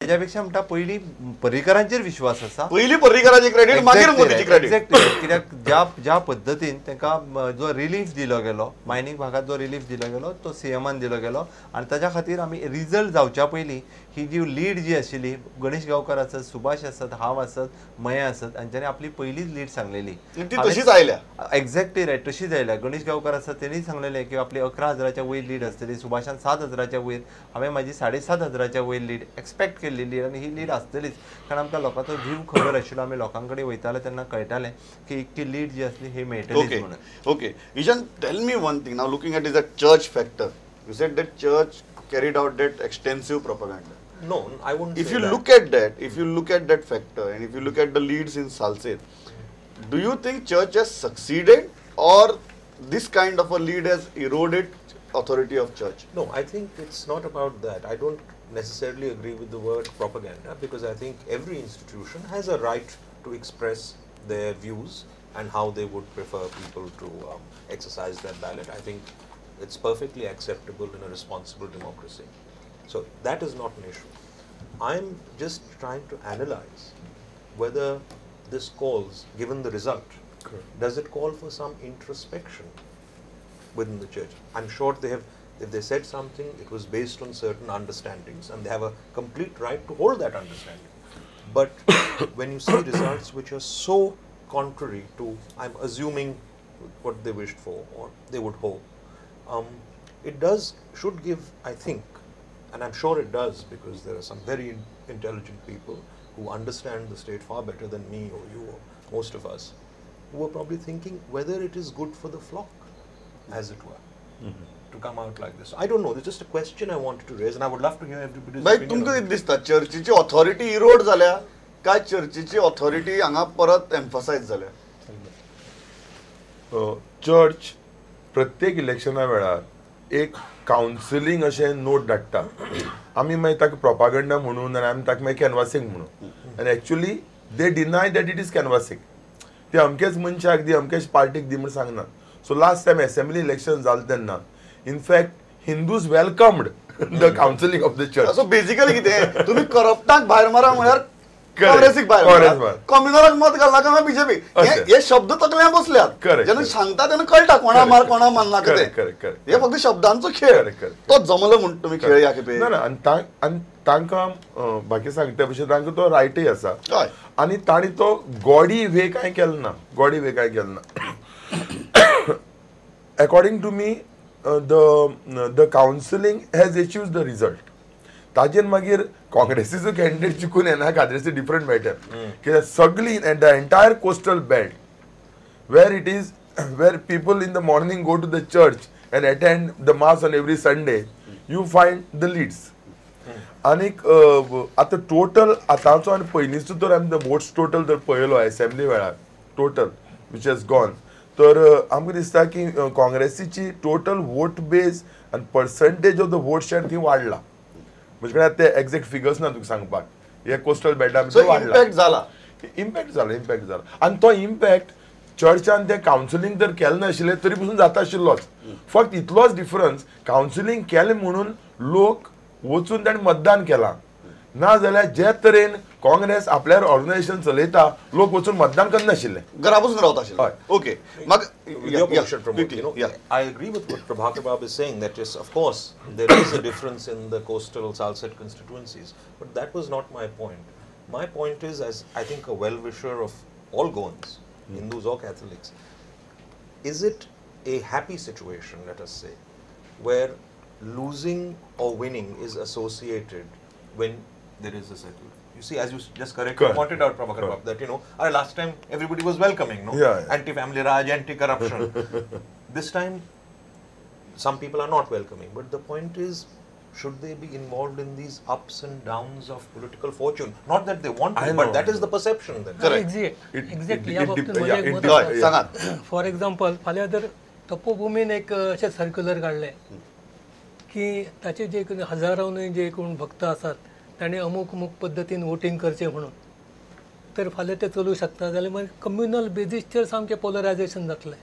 तेज्या पेक्षा म्हणटा पयलीं पर्रीकरांचेर विश्वास आसा, पयलीं पर्रीकराची क्रेडीट मागीर मोदीची क्रेडीट. एक्झॅक्टली, कित्याक ज्या ज्या पद्दतीन तांकां जो रिलीफ दिलो गेलो, मायनींग भागात जो रिलीफ दिलो गेलो तो सीएमान दिलो गेलो आनी ताच्या खातीर आमी रिजल्ट जावच्या पयलीं ही जी लीड जी आशिल्ली, गणेश गांवकर आसत, सुभाष आसत, हांव आसत, मया आसत, हांच्यांनी आपली पयलीच लीड सांगलेली, ती तशीच आयल्या. एक्झॅक्टली रायट, तशीच आयल्या. गणेश गांवकर आसत तेणी सांगलेलें की आपली 11,000च्या वयर लीड आसतली, सुभाषान 7,000च्या वयर, हांवें म्हाजी 7,500च्या वयर लीड एक्सपेक्ट केल्ली लीड आनी ही लीड आसतलीच, कारण आमकां लोकांचो व्हीव खबर आशिल्लो, आमी लोकां कडेन वयताले तेन्ना कळटालें की इतकी लीड जी आसली ही मेळटलीच म्हणून. Okay Ishan, tell me one thing, now looking at is a church factor, you said that church carried out that extensive propaganda. No, I wouldn't If say you that. Look at that, if you look at that factor and if you look at the leads in Salcete, do you think church has succeeded or this kind of a lead has eroded authority of church? No, I think it's not about that. I don't necessarily agree with the word propaganda, because I think every institution has a right to express their views and how they would prefer people to exercise their ballot. I think it's perfectly acceptable in a responsible democracy. So that is not an issue. I'm just trying to analyze whether this calls, given the result, does it call for some introspection within the church? I'm sure they have, if they said something, it was based on certain understandings and they have a complete right to hold that understanding. But when you see results which are so contrary to, I'm assuming, what they wished for or they would hope, it does, should give, I think, and I'm sure it does, because there are some very intelligent people who understand the state far better than me or you or most of us, who are probably thinking whether it is good for the flock, as it were, to come out like this. I don't know, it's just a question I wanted to raise and I would love to hear everybody's बाई opinion. तुमकां कितें दिसता, चर्चीची authority Erode जाल्या काय चर्चीची authority हांगा परत एम्फसायज जाल्या? Church प्रत्येक इलेक्शना वेळार एक कावन्सिलींग अशें नोट धाडटा, आमी मागीर ताका प्रोपागंडा म्हणून आनी आमी ताका मागीर कॅनवासींग म्हणून, आनी actually they deny that it is canvassing. ते अमकेच मनशाक दी, अमकेच पार्टीक दी म्हूण सांगना. So last time assembly election जालें तेन्ना in fact Hindus welcomed the counselling of the church. So basically कितें, तुमी करप्टाक भायर मारा म्हळ्यार काँग्रेसीक भायर मारा, कम्युनलाक मत घालनाका म्हळ्यार बीजेपी, हे शब्द तकल्या बसल्यात, जेन्ना सांगता तेन्ना कळटा कोणा मार कोणा मारनाका ते, हे फक्त शब्दांचो खेळ, तो जमलो म्हण तुमी खेळ ह्या खेपे ना. आनी तांकां बाकी सांगता भशेन तांकां तो रायटय आसा आनी तांणी तो गॉडी वे कांय केलो ना, गॉडी वे कांय केलो ना. According to me the counselling has achieve the result. ताजेर मागीर काँग्रेसीचो कॅन्डिडेट जिखून येना काँग्रेसी डिफरंट मॅटर, कित्याक सगळी the entire coastal belt where it is, where people in the morning go to the church and attend the mass on every Sunday, you find the leads. आनीक आतां total आतांचो आनी पयलींचो तर आमी वोट्स टोटल जर पळयलो एसेंब्ली वेळार टोटल which has gone, तर आमकां दिसता की काँग्रेसीची टोटल वोट बेज आनी percentage of the vote share थंय वाडला. म्हणजे कडेन ते एग्जॅक्ट फिगर्स ना तुका सांगपाक, हे कोस्टल बेल्टा इम्पॅक्ट जाला, इम्पॅक्ट जाला, इम्पॅक्ट जाला. आनी तो इम्पॅक्ट चर्चान तें कावन्सिलींग जर केलें नाशिल्लें तरी पसून जाता आशिल्लोच, फक्त इतलोच डिफरन्स, कावन्सिलींग केलें म्हणून लोक वचून ताणें मतदान केलां, ना जाल्यार जे तरेन काँग्रेस आपल्यार ऑर्गनायझेशन चलयता लोक वचून मतदान करनाशिल्ले, घरा बसून रावता आशिल्ले. Okay, I agree with what Prabhakar Bab is saying, that yes, of course there is a difference in the coastal Salcete constituencies, but that was not my point. My point is, as I think a well-wisher of all Goans, Hindus or Catholics, is it a happy situation, let us say, where losing or winning is associated when there is a settlement? You see, as you just correctly pointed out, Prabhakar Bab, that, you know, last time everybody was welcoming, no? Yeah, yeah. Anti-family Raj, anti-corruption. This time, some people are not welcoming. But the point is, should they be involved in these ups and downs of political fortune? Not that they want to, but that is the perception then. Correct. Exactly. For example, फाल्यां जर तपोभूमीन एक अशें circular काडलें की ताचे जे हजारांनी जे कोण भक्त आसात तांणी अमूक अमूक पद्दतीन वोटींग करचें म्हणून, तर फाल्यां तें चलूं शकता जाल्यार मागीर कम्युनल बेजीसचेर सामकें पोलरायझेशन जातलें.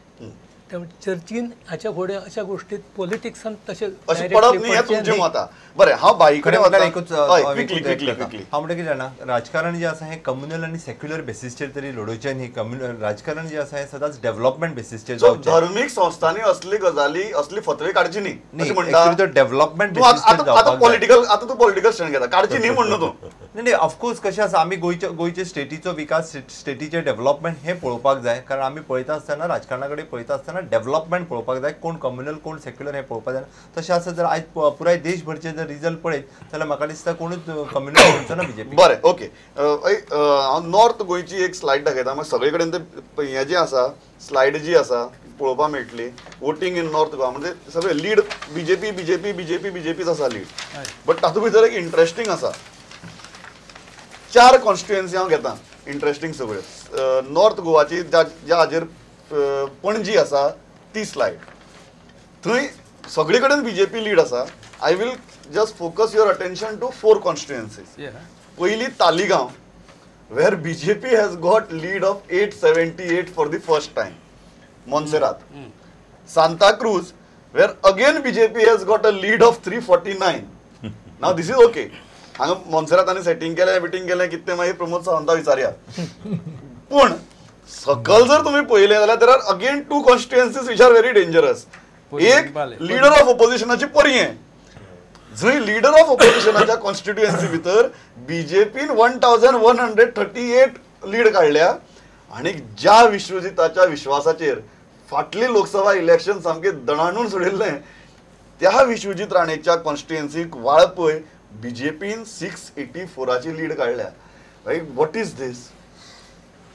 त्यामुळे चर्चीन हाच्या फुडें अशा गोष्टीत पॉलिटिक्सान तशें अशें पडप न्ही हें तुमचें मत. बरें, हांव बाई कडेन वता. एकूच हांव म्हणटा कितें जाणा, राजकारण जें आसा हें कम्युनल आनी सेक्युलर बेसीसचेर तरी लडोवचें न्ही. कम्युनल राजकारण जें आसा हें सदांच डेव्हलपमेंट बेसीसचेर जावचें. धर्मीक संस्थांनी असली गजाली असली फतवे काडची न्ही अशें म्हणटा. डेव्हलपमेंट बेसीसचेर आतां पॉलिटिकल, आतां तूं पॉलिटिकल स्टँड घेता, काडची न्ही म्हणून तूं. न्ही, ऑफकोर्स कशें आसा, आमी गोंयचे स्टेटीचो विकास, स्टेटीचें डेव्हलपमेंट हें पळोवपाक जाय. कारण आमी पळयता आसतना राजकारणा कडेन पळयता आसतना डेव्हलपमेंट पळोवपाक जाय, कोण कम्युनल कोण सेक्युलर हें पळोवपाक जायना. तशें आसा जर आयज पुराय देशभरचे जर रिजल्ट पळयत जाल्यार म्हाका दिसता कोणूच कम्युनल म्हणचो ना बीजेपी. बरें, ओके. हांव नॉर्थ गोंयची एक स्लायड दाखयता, मागीर सगळे कडेन ते हें जें आसा स्लायड जी आसा पळोवपाक मेळटली. वोटींग इन नॉर्थ गोवा म्हणजे सगळे लीड बीजेपी बीजेपी बीजेपी बीजेपीच आसा लीड. बट तातूंत भितर एक इंट्रस्टींग आसा, 4 कॉन्स्टिट्युएन्सी हांव घेता इंट्रस्टींग सगळ्यो नॉर्थ गोवाची, ज्या हाजेर पणजी आसा ती स्लायड, थंय सगळे कडेन बीजेपी लीड आसा. I will just focus your attention to 4 constituencies. पयली Taleigao, where BJP has got lead of 878 for the first time, Monserrate. Santacruz, where again BJP has got a lead of 349. Now this is okay, हांगा मोन्सेरातांनी setting केलें beating केलें कितें मागीर प्रमोद सावंता विचारया. पूण सकल जर तुमी पळयलें जाल्यार there are again 2 constituencies which are very dangerous. एक लिडर ऑफ ओपोजिशनाची पर्यें, जंय लिडर ऑफ ओपोजिशनाच्या कॉन्स्टिट्युएन्सी भितर बीजेपीन 1138 लीड काडल्या आनी ज्या विश्वजिताच्या विश्वासाचेर फाटली लोकसभा इलेक्शन सामकें दणाणून सोडिल्लें त्या विश्वजीत राणेच्या कॉन्स्टिट्युएन्सीक वाळपय बीजेपीन 684 लीड काडल्या. What is this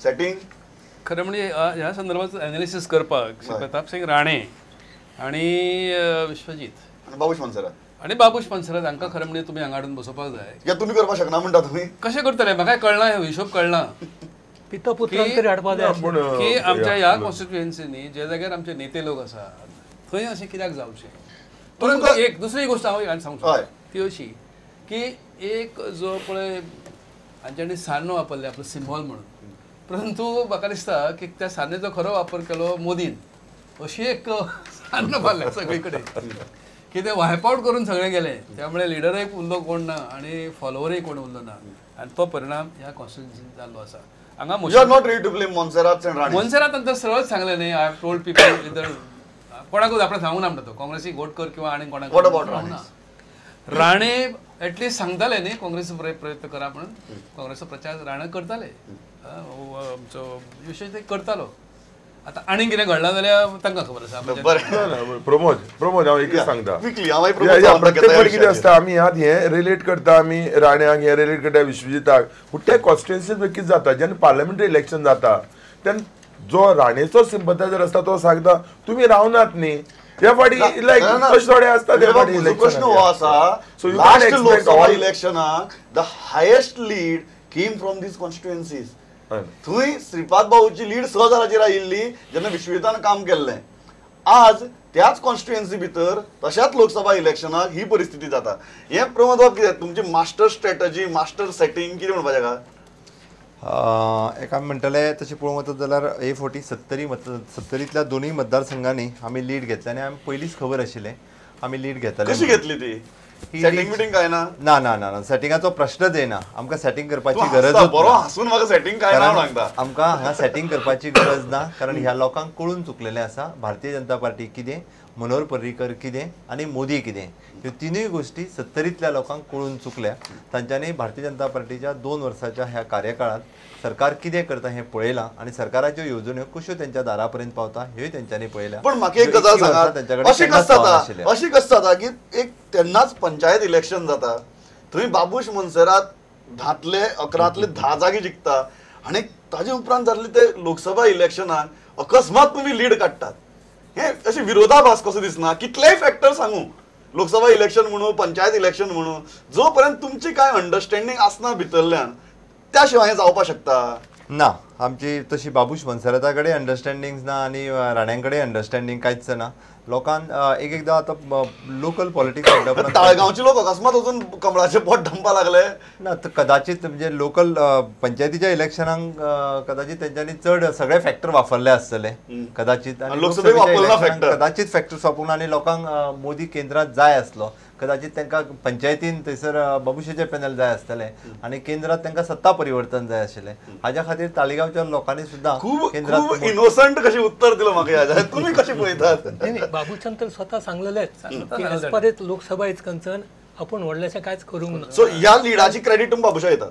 setting? खरें म्हणजे ह्या संदर्भात एनालिसिस करपाक प्रताप सिंग राणे आनी विश्वजीत आनी बाबूश मोन्सेरात आनी बाबूश मोन्सेरात हांकां खरें म्हणजे तुमी हांगा हाडून बसोवपाक जाय. तुमी करपाक शकना म्हणटा तुमी? कशें करतले म्हाका कळना, हे हिशोब कळना पिता पुत्रांक तरी हाडपाक जाय की आमच्या ह्या कॉन्स्टिट्युएन्सीनी जे जाग्यार आमचे नेते लोक आसात थंय अशें कित्याक जावचें. परंतु एक दुसरी गोश्ट हांव सांगूंक शकता ती अशी की एक जो पळय हांच्यांनी सान्न वापरलें आपलो सिंबॉल म्हणून, परंतु म्हाका दिसता की त्या सान्नेचो खरो वापर केलो मोदीन. अशी एक सान्न मारल्या सगळी कडेन की ते वायप आवट करून सगळें गेलें, त्यामुळे लिडरय उरलो कोण ना आनी फॉलोवरय कोण उरलो ना आनी तो परिणाम ह्या कॉन्स्टिट्युएन्सीन जाल्लो आसा. हांगा मोन्सेरात नंतर सरळच सांगलें न्ही, I have told people either कोणाकूच आपणें सांगूंक ना म्हणटा तो काँग्रेसीक वोट कर किंवा आनी कोणाक. राणे एटलिस्ट सांगताले न्ही काँग्रेस प्रयत्न करा म्हणून, काँग्रेसचो प्रचार राणे करताले, आमचो विशय ते करतालो. आतां आनी कितें घडलां जाल्यार तांकां खबर आसा. प्रमोद प्रमोद हांव एकूच सांगता, प्रत्येक कितें आसता आमी ह्यात हें रिलेट करता, आमी राण्याक हें रिलेट करता विश्वजिताक, पूण ते कॉन्स्टिट्युएन्सी कितें जाता जेन्ना पार्लमेंटरी इलेक्शन जाता तेन्ना जो राणेचो सिंपथायजर आसता तो सांगता तुमी रावनात न्ही. ह्या फाटी लायक तशें थोडे आसता. प्रश्न हो आसा, लास्ट लोकसभा इलेक्शनाक the highest lead came from these constituencies. थंय श्रीपाद भाऊची लीड 6000 आयिल्ली जेन्ना विश्वजितान काम केल्लें. आज त्याच कॉन्स्टिट्युएन्सी भितर तशाच लोकसभा इलेक्शनाक ही परिस्थिती जाता. हें प्रमोद बाब कितें तुमची मास्टर स्ट्रॅटजी, मास्टर सेटींग कितें म्हणपाचें का? एका म्हणटले तशें पळोवंक वचत जाल्यार हे फावटी सत्तरींतल्या दोनूय मतदारसंघांनी आमी लीड घेतली आनी आमी पयलींच खबर आशिल्लें आमी लीड घेतले. कशी घेतली ती? सेटिंग बिटिंग काय ना? ना ना ना सेटिंगाचो प्रश्नच येना. आमकां सेटिंग करपाची गरज बरो हासून म्हाका सेटिंग काय ना सांगता. आमकां हांगा सेटिंग करपाची गरज ना, कारण ह्या लोकांक कळून चुकलेलें आसा भारतीय जनता पार्टी कितें, मनोहर पर्रीकर कितें आनी मोदी कितें, ह्यो तिनूय गोश्टी सत्तरींतल्या लोकांक कळून चुकल्या. तांच्यांनी भारतीय जनता पार्टीच्या 2 वर्साच्या ह्या कार्यकाळांत सरकार कितें करता हें पळयलां आनी सरकाराच्यो येवजण्यो कश्यो तेंच्या दारा पर्यंत पावता ह्योय तेंच्यांनी पळयल्या. पण म्हाका एक गजाल सांगात, अशी कशें जाता की एक तेन्नाच पंचायत इलेक्शन जाता थंय बाबूश मोन्सेरात 10तले 11तले 10 जागे जिखता आनी ताजे उपरांत जाल्ले ते लोकसभा इलेक्शनाक अकस्मात तुमी लीड काडटात. हे अशें विरोधाभास कसो दिसना? कितलेय फॅक्टर सांगू, लोकसभा इलेक्शन म्हणू, पंचायत इलेक्शन म्हणू, जो पर्यंत तुमची काय अंडरस्टँडींग आसना भितरल्यान त्या शिवाय हें जावपाक शकता ना. आमची तशी बाबूश मोन्सेराता कडेन अंडरस्टँडींग ना आनी राण्यां कडेन अंडरस्टँडींग कांयच ना. लोकांक एक एकदां आतां लोकल पॉलिटिक्स म्हणटा ताळगांवचे लोक अकस्मात वचून कमळाचे पोट धंपा लागले ना, कदाचित म्हणजे लोकल पंचायतीच्या इलेक्शनाक कदाचित तेंच्यांनी चड सगळे फॅक्टर वापरले आसतले कदाचित, आनी लोकसभेच्या कदाचित फॅक्टर्स वापरून आनी लोकांक मोदी केंद्रात जाय आसलो, कदाचित तांकां पंचायतीन थंयसर बाबुशाचें पॅनल जाय आसतलें आनी केंद्रात तांकां सत्ता परिवर्तन जाय आशिल्लें. हाज्या खातीर तालिगांवच्या लोकांनी सुद्दां खूब इनोसंट कशें उत्तर दिलं म्हाका. तुमी कशें पळयतात? बाबूशान तर स्वता सांगलेलेच की as far as Lok Sabha is concern आपूण व्हडलेशें कांयच करूंक ना. सो ह्या लिडाची क्रेडीट तुमी बाबुशा येतात?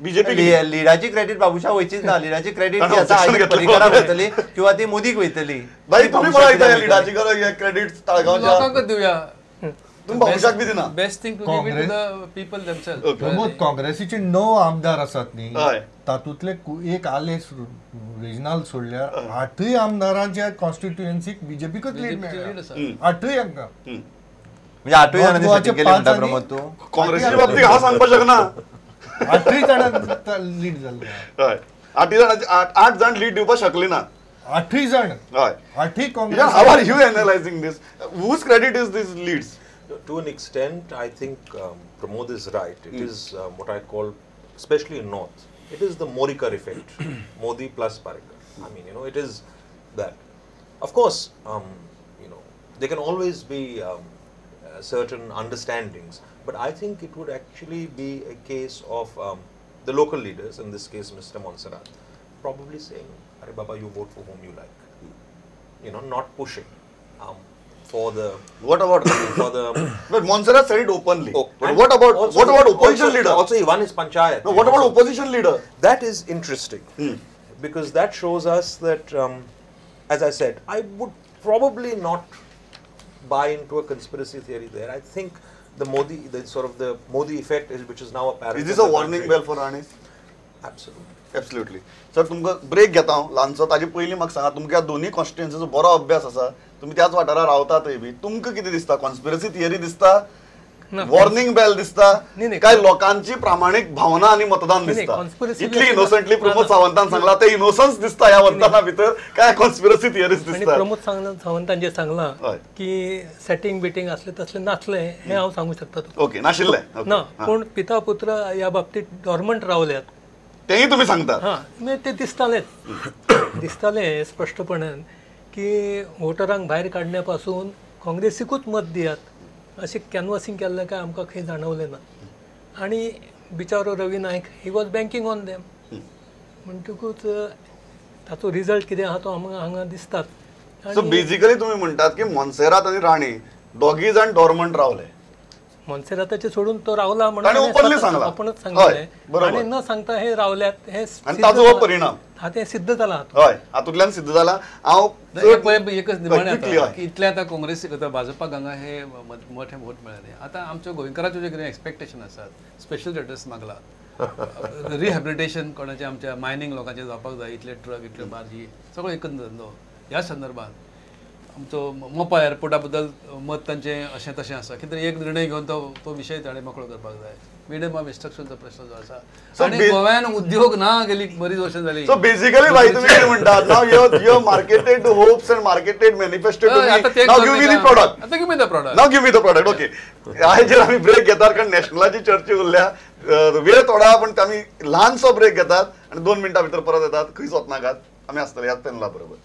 बीजेपी लिडाची क्रेडीट बाबुशा वयचीच ना, लिडाची क्रेडीट पर्रीकराक वयतली किंवा ती मोदीक वयतली. बाई तुमी पळयता लिडाची क्रेडीट ताळगांवच्या लोकांक दिवया, तुमी बाबुशाक बी दिना. Best thing to give it to the people themselves. Pramod, काँग्रेसीचे 9 आमदार आसात न्ही, तातूंतले एक आले रेजिनाल सोडल्यार 8 आमदारांच्या कॉन्स्टिट्युएन्सीक बीजेपीकच लीड मेळ्ळा. 8 हांकां म्हणजे 8 जाणांनी सेटिंग केली म्हणटा प्रमोद तूं? काँग्रेसीच्या बाबतीत हांव सांगपाक शकना. 8 जाणांक लीड जाल्ले. हय, 8 जाणांची 8 जाण लीड दिवपाक शकले ना. 8 जाण. हय, 8 Congress. How are you analysing this? Whose credit is this leads? To an extent, I think Pramod is right. It is what I call, especially in North, it is the Morikar effect. Modi plus Parrikar. I mean, you know, it is that. Of course, you know, there can always be certain understandings, but I think it would actually be a case of the local leaders, in this case Mr. Monserrat, probably saying, "Arey Baba, you vote for whom you like." You know, not pushing. For the what about for the but Monserrat said it openly. Oh, but what about also, what about opposition also, leader? Also, he won his panchayat. No, what about opposition leader? That is interesting because that shows us that, as I said, I would probably not buy into a conspiracy theory there. I think the Modi, the sort of the Modi effect, is, which is now apparent. Is this a warning bell for Rane? Absolutely. Absolutely. Sir, तुमकां break घेता हांव ल्हानसो, ताजे पयलीं म्हाका सांगा, तुमकां दोनूय कॉन्स्टिट्युएन्सीचो बरो अभ्यास आसा, तुमी त्याच वाठारार रावतातय बी, तुमकां कितें दिसता? कॉन्स्पिरसी थियरी दिसता, वॉर्निंग बेल दिसता, काय लोकांची प्रामाणीक भावना आनी मतदान दिसता? इतली इनोसंटली प्रमोद सावंतान सांगला ते इनोसन्स दिसता ह्या मतदाना भितर, काय कॉन्स्पिरसी थियरीज दिसता? प्रमोद सावंतान जे सांगलां की सेटिंग बिटिंग आसलें तसलें नासलें हें हांव सांगूंक शकता. ओके, नाशिल्लें ना, पूण पिता पुत्र ह्या बाबतीत डॉर्मंट रावल्यात तेंय तुमी सांगता. हां, मागीर तें दिसतालेंच दिसतालें स्पश्टपणान की वोटरांक भायर काडण्या पासून काँग्रेसीकूच मत दियात अशें कॅनवासिंग केल्लें काय आमकां खंय जाणवलें ना. आनी बिचारो Ravi Naik he was banking on them, म्हणटकूच ताचो रिजल्ट कितें आहा तो आमकां हांगा दिसतात. सो बेजिकली तुमी म्हणटात की मोन्सेरात आनी राणे दोगीय जाण डॉर्मंट रावले. मोन्सेराताचे सोडून तो रावला म्हणून आपणच सांगलें, आनी न सांगता हे रावल्यात हे ताचो हो परिणाम हा तें सिद्ध जाला. हय, हातूंतल्यान सिद्ध जाला. हांव एकच निमाणें की इतलें आतां काँग्रेसीक आतां भाजपाक हांगा हे मोठे वोट मेळ्ळे. आतां आमच्या गोंयकाराच्यो जें कितें एक्सपेक्टेशन आसात, स्पेशल स्टेटस मागला, रिहॅबिलिटेशन कोणाचें आमच्या मायनींग लोकांचें जावपाक जाय, इतले ट्रक इतले बार्जी सगळो एकच धंदो. ह्या संदर्भात आमचो मोपा एअरपोर्टा बद्दल मत तांचें अशें तशें आसा, कितें एक निर्णय घेवन तो विशय ताणें मेकळो करपाक जाय. मिडियम ऑफ इन्स्ट्रक्शनचो प्रश्न जो आसा, आनी गोव्यान उद्योग ना गेली बरीच वर्सां जाली. सो बेसिकली भाई तुमी कितें म्हणटात, now you marketed hopes and marketed manifesto to me, now give me the product. आतां give me the product, now give me the product. Okay, हाजेर आमी ब्रेक घेतात कारण नॅशनलाची चर्चा उरल्या, वेळ थोडा, पण आमी ल्हानसो ब्रेक घेतात आनी 2 मिनटां भितर परत येतात. खंयच वचनाकात, आमी आसतले ह्याच पॅनला बरोबर.